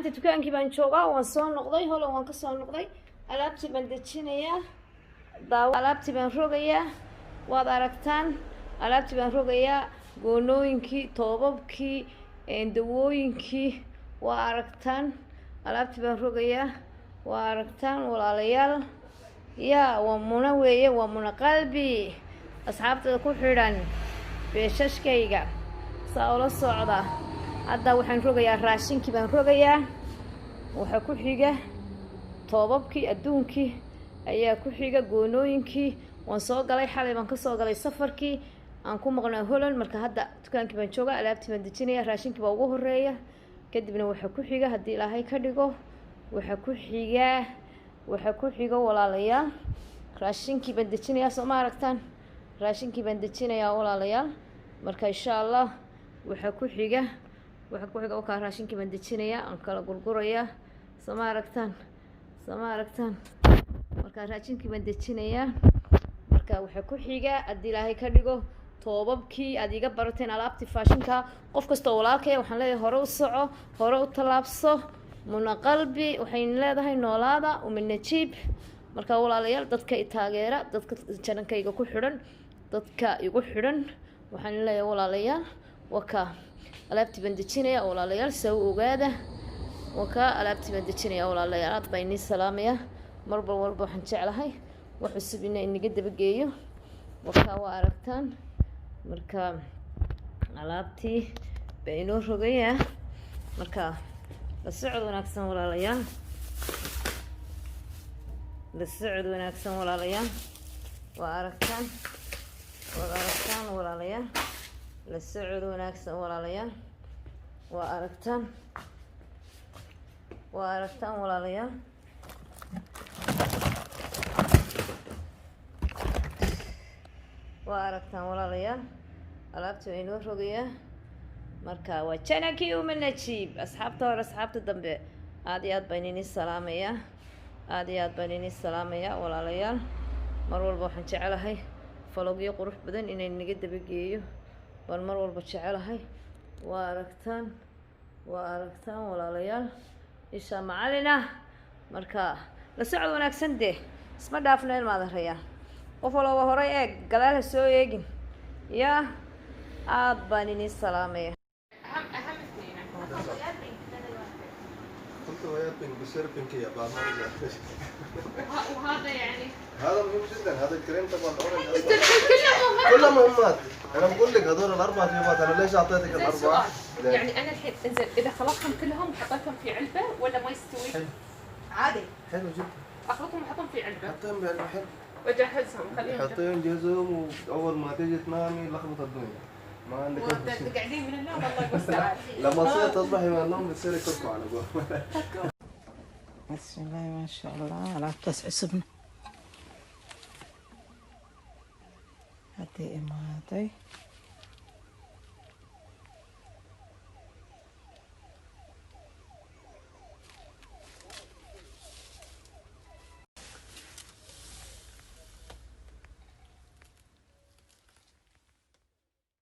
Dukaankii baan joogaa, waan soo noqday Holland, waan ka soo noqday. Alaabtii baan dejinayaa, daawo, alaabtii baan rogayaa. Waad aragtaan, alaabtii baan rogayaa, goonooyinkii, toobabkii, dawooyinkii, waa aragtaan. Alaabtii baan rogayaa, waa aragtaan, walaalayaal. Yaa waa Muna weeye, waa Muna Qalbi. Asxaabtada ku xidhan page-kayga saa ula socda. Hadda waxaan rogayaa raashinkii baan rogayaa. Waxaa ku xiga toobabkii, adduunkii ayaa ku xiga, goonooyinkii. Waan soo galay, xalay baan kasoo galay safarkii aan ku maqnaa Holland. Marka hadda dukaankii baan joogaa, alaabtii baan dejinaya. Raashinkii baa ugu horeeya, kadibna waxaa ku xiga, haddii Ilaahay ka dhigo, waxaa ku xiga, walaalayaal, raashinkii baan dejinayaa. Soo ma aragtaan? Raashinkii baan dejinayaa, walaalayaal. Marka insha Allah waxaa ku xiga wakaa, raashinkii baan dejinayaa, aan kala gurgurayaa. Soo ma aragtaan? Soo ma aragtaan? Marka raashinkii baan dejinayaa. Marka waxaa ku xiga, haddii Ilaahay ka dhigo, toobabkii aad iga barateen, alaabtii fashion-ka. Qof kastoo walaalkaya waxaan leeyahay: hore u soco, hore u tallaabso. Muna Qalbi waxaynu leedahay noolaada, Umi Najiib. Marka walaalayaal, dadka i taageera, dadka channel-kayga ku xidhan, dadka igu xidhan, waxaan leeyahay, walaalayaal, waka alaabtii baan dejinaya. Walaalayaal, saa u ogaada, waka alaabtii baan dejinaya. Walaalayaal, aad baa inii salaamaya. Marba walba waxaan jeclahay wax cusub ina inaga dabageeyo. Waka, waa aragtaan. Marka alaabtii baa inoo rogayaa. Marka la socod wanaagsan, walaalayaal, la socod wanaagsan, walaalayaal. Waa aragtaan, waad aragtaan, walaalayaal. La socod wanaagsan, walaalayaal. Waa aragtaan, waa aragtaan, walaalayaal. Waa aragtaan, walaalayaal, alaabtii waa inoo rogayaa. Marka waa channel-kii Uma Najiib. Asxaabta hore, asxaabta dambe, aada iyo aad baan ini salaamayaa, aada iyo aad baan ini salaamayaa, walaalayaal. Mar walba waxaan jecelahay vlog-yo qurux badan inay naga dabageeyo baan mar walba jecelahay. Waa aragtaan, waa aragtaan, walaalayaal, isha macalina. Marka la socod wanaagsan dee, isma dhaafna, ilmaada rayaa. Qof walaba horay eeg, gadaal ha soo eegin. Yaa aada baan ini salaamaya. اهم اثنين. انت ويا pink، بصير بينكية بعد ما رجع. وهذا يعني هذا مهم جدا، هذا الكريم تبع ال orange. انت الحين كله مهم. كلها مهمات. انا بقول لك هذول الاربع تيوبات، انا ليش اعطيتك زين. الاربعه؟ سؤال. ليه؟ يعني انا الحين، انزين، اذا خلطتهم كلهم وحطيتهم في علبه ولا ما يستوي؟ حلو. عادي. حلو جدا. اخلطهم واحطهم في علبه. حطيهم بعلبه، حلو. واجهزهم، خليهم. حطيهم، جهزهم، واول ما تيجي تنامي لخبط الدنيا، ما عندك أي شيء. قاعدين من النوم، الله المستعان. لما تصير تصبحي من النوم بتصيري كوكو على قول. بسم الله ما شاء الله. Alaabtaas cusubna hadday imaaday.